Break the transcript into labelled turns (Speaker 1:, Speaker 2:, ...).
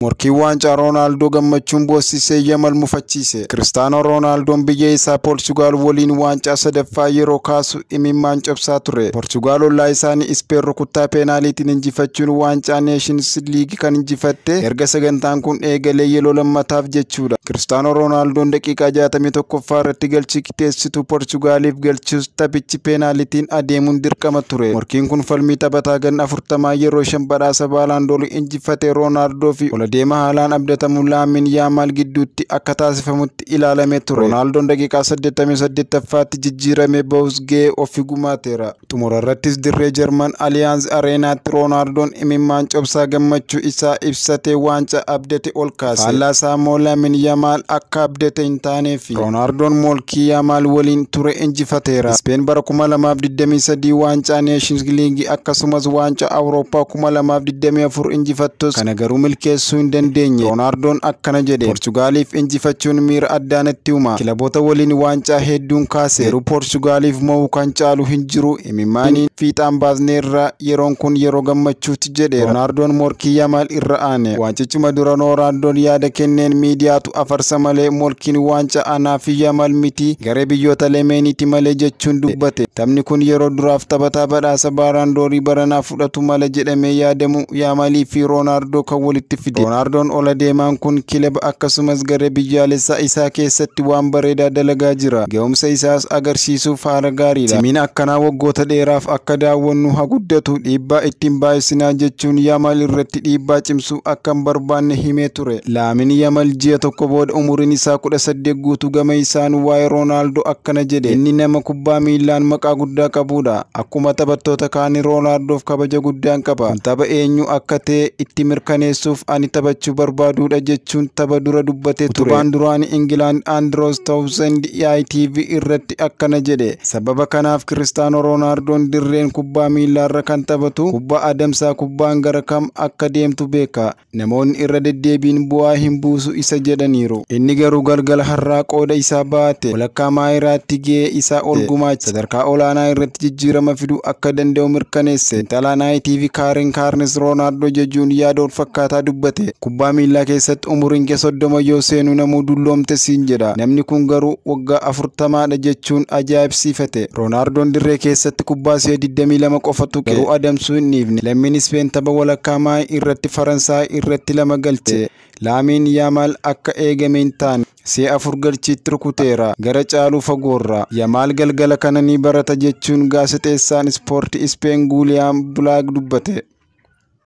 Speaker 1: Morkiin waancaa Roonaaldoo gammachuun boossisee Yamal mufachiise. Kiristaanoo Roonaaldoon biyya isaa Poorchugaal waliin waancaa sadaffaa yeroo kaasu imimmaan cobsaa ture. Poorchugaal ollaa isaanii Ispeen rukuttaa peenaaliitiin injifachuun waancaa Neeshins Liigii kan injifatte erga sagantaan kun eegalee yeroo lammataaf jechuudha. Kiristaanoo Roonaaldoon daqiiqaa 61ffaa irratti galchii qixeessituu Poorchugaaliif galchus taphichi peenaaliitiin adeemuun dirqama ture. Morkiin kun falmii taphataa ganna 40 yeroo 5 badhaasa Baalaandoor injifate Roonaaldoo fi ol adeemaa haalaan abdatamu Laamin Yaamaal gidduutti akka taasifamutti ilaalamee ture. Roonaaldoon daqiiqaa 88ffaatti jijjiiramee bahus ga'ee ofii gumaateera. Xumura irrattis dirree Jarman Aliyaanz Areenaatti Roonaaldoon imimmaan cobsaa gammachuu isaa ibsatee waancaa abdate ol kaase. Faallaa isaa immoo Laamin Yaamaal akka abdate hin taaneefi Roonaaldoon morkii Yaamaal waliin ture injifateera. Ispeen bara 2023 waancaa Neeshins Liigii akkasumas waancaa Awurooppaa 2024 injifattus kana garuu milkeessuu hin dandeenye. Roonaaldoon akkana jedhe: Poorchugaaliif injifachuun miira addaa natti uuma. Kilaboota waliin waancaa hedduun kaase. Garuu Poorchugaaliif mo'uu kan caalu hin jiru. Imimmaaniin fiixaan baasneerra, yeroon kun yeroo gammachuuti jedhe. Roonaaldoon morkii Yamaal irra aane. Waancichuma dura Roonaaldoon yaada kenneen, miidiyaatu afarsa malee morkiin waancaa anaa fi Yamaal miti, garee biyyoota lameeniiti malee jechuun dubbate. Taphni kun yeroo duraaf taphataa badhaasa Baalaandoorii baranaa fudhatu mala jedhamee yaadamu Yaamalii fi Roonaaldoo kan walitti fide. Roonaaldoon ol adeemaan kun kilaba akkasumas garee biyyaalessaa isaa keessatti waan bareedaa dalagaa jira. Ga'umsa isaas agarsiisuuf haala gaariidha. Cimina akkanaa waggoota dheeraaf akka daawwannu haa guddatu, dhiibbaa ittiin baay'isinaa jechuun Yamal irratti dhiibbaa cimsuu akka hin barbaanne himee ture. Laamin Yamal ji'a tokko booda umuriin isaa 18 guutuu gama isaan waa'ee Roonaaldoo akkana jedhe: Inni nama kubbaa miilaan maqaa guddaa qabudha. Akkuma taphattoota kaanii Roonaaldoof kabaja guddaan qaba. Kun tapha eenyu akka ta'e itti mirkaneessuuf ani taphachuu barbaadudha jechuun tapha dura dubbatee ture. Utubaan duraanii Ingilaand Androos Townsend ITV irratti akkana jedhe: Sababa kanaaf Kiristaanoo Roonaaldoon dirreen kubbaa miilaarra kan taphatu kubbaa adamsaa, kubbaan gara kam akka deemtu beeka. Namoonni irra deddeebiin bu'aa hin buusu isa jedhaniiru. Inni garuu galgala har'aa qooda isaa baate, walakkaa maayiraatti ga'ee isaa ol gumaache, sadarkaa olaanaa irratti jijjiirama fiduu akka danda'u mirkaneesse. Xiinxalaan ITV Kaarin Kaarnis Roonaaldoo jechuun yaada wal fakkaataa dubbate. Kubbaa miilaa keessatti umuriin kee 30 yoo seenu namuu dulloomte siin jedha. Namni kun garuu waggaa 40dha jechuun ajaa'ibsiifate. Roonaaldoon dirree keessatti kubbaa si'a 22 qofa tuqe, garuu adamsuu hin dhiifne. Lammiin Ispeen tapha walakkaa maayii irratti Faransaay irratti 2 galche. Laamiin Yaamaal akka eegame hin taane. Si'a 4 galchiitti rukuteera. Gara caaluu fagoorra. Yamaal galgala kana ni barata jechuun gaazexeessaan ispoortii Ispeen Guuliyaam Bulaag dubbate.